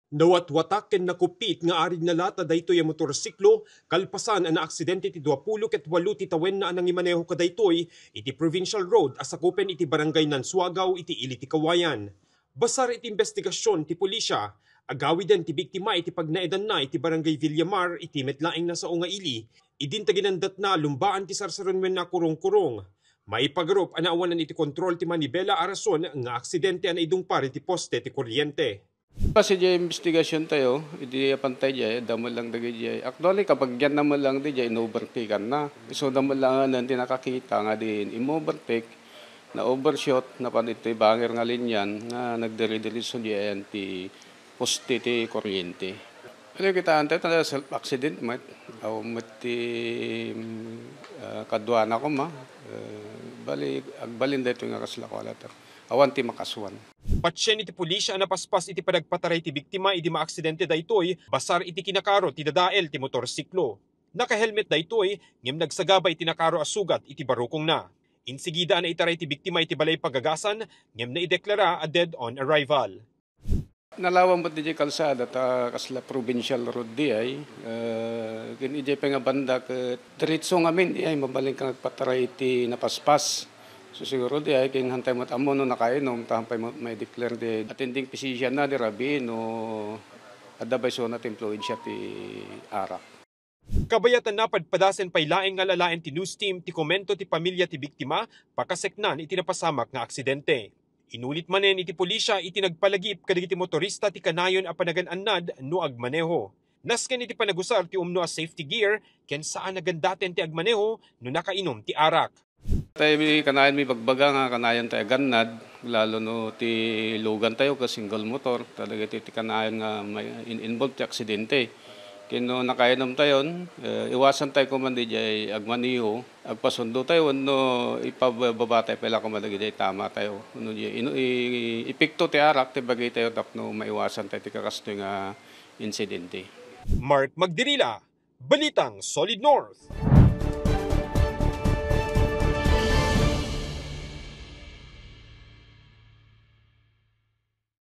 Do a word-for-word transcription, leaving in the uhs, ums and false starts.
Nawatwatak ken nakupit nga arig na lata daytoy a motorsiklo kalpasan a naaksidente ti duapulo ket walo ti tawenna a nangimaneho kadaytoy iti provincial road a sakupen iti Barangay Nansuagaw iti ili ti Kawayan. Basar iti imbestigasyon ti pulisya, agawiden ti biktima iti pagnaedanna iti Barangay Villamar iti met laeng a sao nga ili. Idin ta ginandatna a lumbaan ti sarsaruenna a kurungkurung. Maipagarup a naawanan iti kontrol ti manibela a rason nga aksidente a naidungpar iti poste ti kuryente. Base diay imbestigasyon tayo, idi apantay diay, adda met lang dagiti, actually, kabagianna met lang diay, in-overtakeanna. Isu da met lang ti nakakita nga diay in-overtake, na-overshoot, napan iti banger nga linya nga nagdiri-diretso diay ti poste ti kuryente. Ano, kitaan tayo, ta self-accident met. Awan met ti, mm, ah, kaduana koma. Eh, bali, agbalin daytoy nga kasla kualata. Awan ti makasuan. Patien iti pulisya a napaspas iti panagpataray ti biktima idi maaksidente daytoy, basar iti kinakaro ti dadael ti motorsiklo. Nakahelmet daytoy, ngem nagsagaba iti nakaro a sugat iti barukongna. Insigida a naitaray ti biktima iti balay pagagasan, ngem naideklara a dead on arrival. Nalawa met diay kalsada ta kasla provincial road diay, eh, ken idiay pay nga banda ket diretso ngamin diay, mabalin ka nga agpataray iti napaspas. So, siguro diay, ken hantay met ammo no nakainom, ta hantay met mai-declare diay attending physician na di rabii no adda baysona ti impluensia ti arak. Kabayatan, napadpadasen pay laeng nga alalaen ti news team ti komento ti pamilia ti biktima, pakaseknan iti napasamak nga aksidente. Inulit manen iti pulisya iti nagpalagip kadagiti motorista ti kanayon a panagan-annad no agmaneho. Nasken iti panagusar ti umno a safety gear ken saan a gandaten ti agmaneho no nakainom ti arak. Tay kanayon mi bagbaga nga kanayon tay agannad, lalo no ti lugan tayo ket single motor, ta dagiti ti kanayon nga mai-, in-, involve ti aksidente. Ken no nakainom tayon, eh, iwasan tayo koman diay agmaneho, agpasundo tayo wenno ipababa tayo pay la koman dagiti tama tayo. Wenno diay ino-, i-, epekto ti arak ti bagay tayo tapno maiwasan tayo ti kakastoy nga insidente. Mark Magdirila, Balitang Solid North.